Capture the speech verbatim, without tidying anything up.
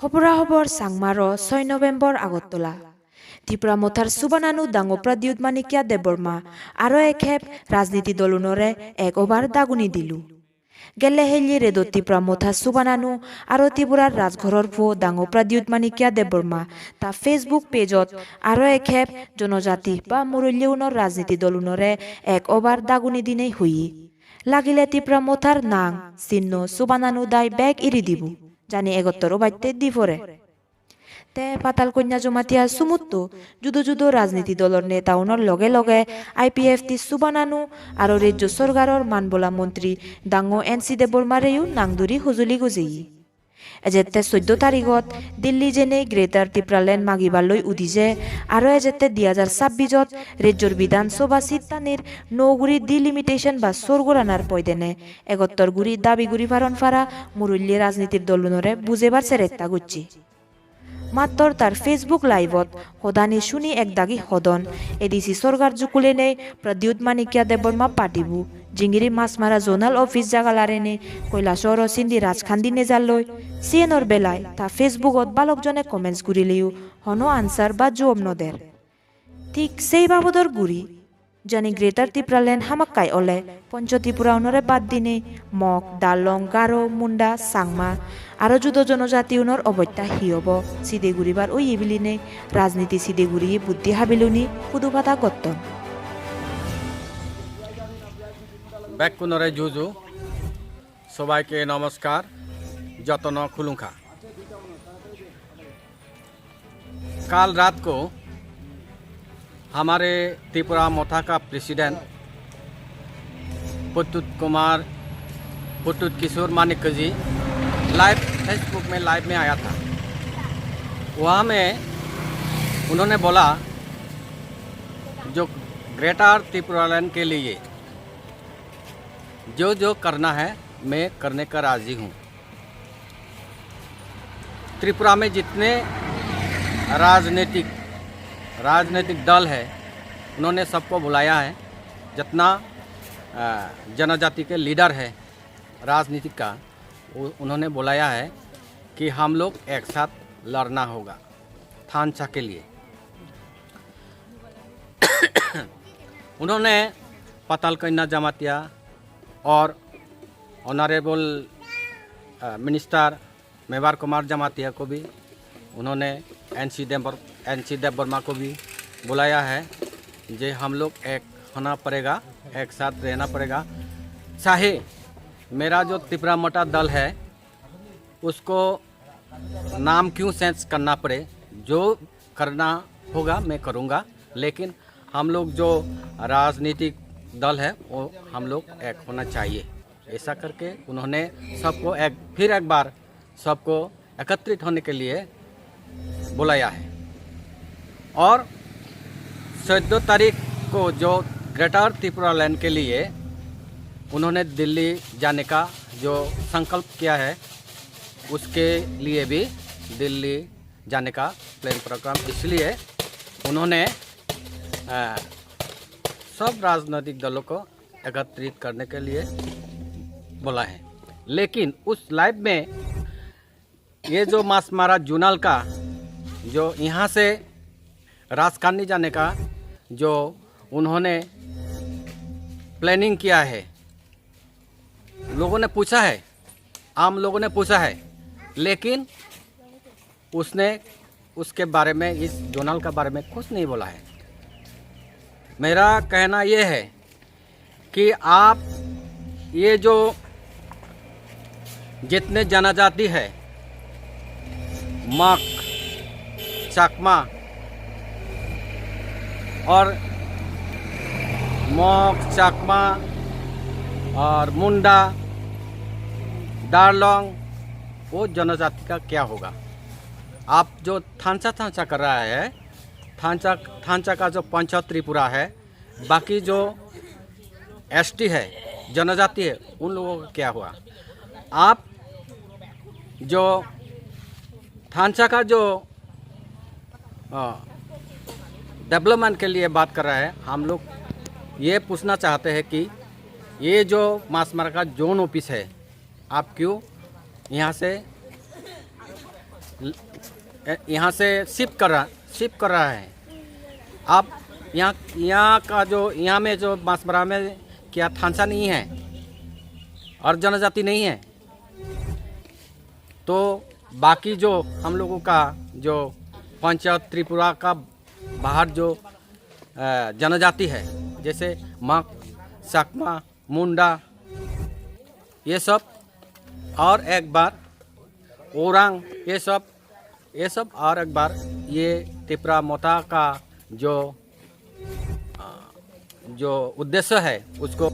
Opora hobor Changmaro soi November Agartala. Tipra Mothar Subananu dango Pradyut Manikya Debbarma aro ek heb rajniti dolunore ek obar daguni dilu. Gelle helle redot Tipra Motha Subananu aro Tripurar rajghoror puo dango Pradyut Manikya Debbarma ta Facebook page-ot aro ek heb jonojati ba murulle unor rajniti dolunore ek obar daguni dinei hoye. Lagile Tipra Mothar nang, sinno, Subananu dai bek iri dibo. Jani egottor obatte di pore. Te Patal Kanya Jamatia sumutto judo judo rajniti dolor neta unor loge loge I P F T Subananu aro rejjo sorkaror manbola montri dango N C Debbarmareyo nang duri hojoli gojeye. Ejette soddo tarigot Delhi jenei Greater Tipraland magiballoi udije aro ejette di hajar sabbijot rejjor Bidhan Sobha seat tanir no guri delimitation ba sor goranar poidene egottor guri dabi guri paron para murulle rajnitir dolunore bujebar seretta gocche. Mattor tar Facebook live-ot hodani suni ek dagi hodon, A D C sorkar jukkulenei Pradyut Manikya Debbarma party-bu jingiri Machmara zonal office jagalarene Kailasahar sindi Rajkhandi nejalloi, siyenor belai ta Facebook-ot balok jone comments gurileyo hono answer ba juob no der. Thik sei babodor guri jani Greater Tipraland hamakkai ole Poncho Tripura unore bad dinei Mog, Darlong, Garo, Munda, Changma aro judo jonojati unor obosta hi obo side guribar oye bilinei rajniti side guriye buddhi habiluni hudu pada gotton. Bekkunore juju, sobaike nomoskar, jotono khulumkha. कल रात को हमारे त्रिपुरा मोथा का प्रेसिडेंट प्रद्युत कुमार, प्रद्युत किशोर मानिक जी live, Facebook में लाइव में आया था। वहाँ में उन्होंने बोला, जो ग्रेटर त्रिपुरालैंड के लिए जो जो करना है, मैं करने का राजी हूँ। त्रिपुरा में जितने राजनीतिक, राजनीतिक दल है, उन्होंने सबको बुलाया है। जितना, अ, जनजाति के लीडर है राजनीतिक का, उ-, उन्होंने बुलाया है कि हम लोग एक साथ लड़ना होगा थानसा के लिए। उन्होंने पाताल कन्या जमातिया और ऑनरेबल, अ, मिनिस्टर मेवार कुमार जमातिया को भी, उन्होंने एनसी देवर-, एनसी देववर्मा को भी बुलाया है, जे हम लोग एक होना पड़ेगा, एक साथ रहना पड़ेगा। चाहे मेरा जो त्रिपुरा मोर्चा दल है, उसको नाम क्यों चेंज करना पड़े, जो करना होगा मैं करूँगा, लेकिन हम लोग जो राजनीतिक दल है वो हम लोग एक होना चाहिए। ऐसा करके उन्होंने सबको एक, फिर एक बार सबको एकत्रित होने के लिए बुलाया है। और चौदह तारीख को जो ग्रेटर त्रिपुरा लैंड के लिए उन्होंने दिल्ली जाने का जो संकल्प किया है, उसके लिए भी दिल्ली जाने का प्लान प्रोग्राम, इसलिए उन्होंने, अ, सब राजनीतिक दलों को एकत्रित करने के लिए बोला है। लेकिन उस लाइव में ये जो मासमारा जोनल का, जो यहाँ से राजकांडी जाने का जो उन्होंने प्लानिंग किया है, लोगों ने पूछा है, आम लोगों ने पूछा है, लेकिन उसने उसके बारे में, इस जोनल के बारे में कुछ नहीं बोला है। मेरा कहना ये है कि आप ये जो जितने जनजाति है, मग, चकमा और मग, चकमा और मुंडा, डारलोंग, वो जनजाति का क्या होगा? आप जो थानसा थानसा कर रहा है, थानसा, थानसा का जो पंच त्रिपुरा है, बाकी जो एसटी है, जनजाति है, उन लोगों का क्या हुआ? आप जो थानसा का जो, अ, डेवलपमेंट के लिए बात कर रहा है, हम लोग ये पूछना चाहते हैं कि ये जो मासमारा का जोन ऑफिस है, आप क्यों यहाँ से यहाँ से शिफ्ट कर रहा शिफ्ट कर रहा है। अब यहाँ यहाँ का जो यहाँ में जो बांसवाड़ा में क्या थानसा नहीं है और जनजाति नहीं है, तो बाकी जो हम लोगों का जो पंचायत त्रिपुरा का बाहर जो जनजाति है, जैसे मग, सकमा, मुंडा, ये सब और एक बार ओरांग, ये सब ये सब और एक बार ये तिपरा मोता का जो जो उद्देश्य है उसको